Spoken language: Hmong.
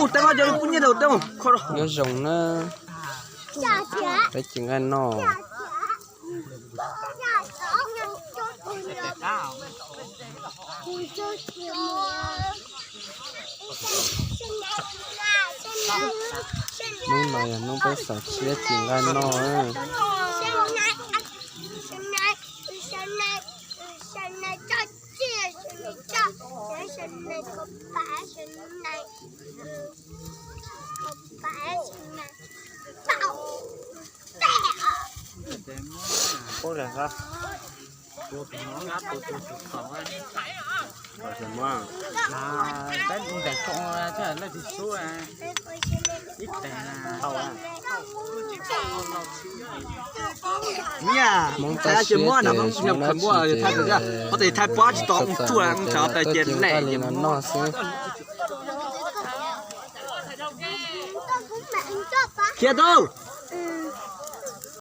Ub, teb no cov lub kub nyiab tau teb kho. Nyob zoo na, peb ci nqaij noj. Hnub no yog hnub peb xaus siab ci nqaij noj. Hmoob tab siab ces hmoob tab siab ces, ho tes thaij pob tsis tau mus tsuaj, txawm tuaj cog tag li no noj xwb. Khiav tau.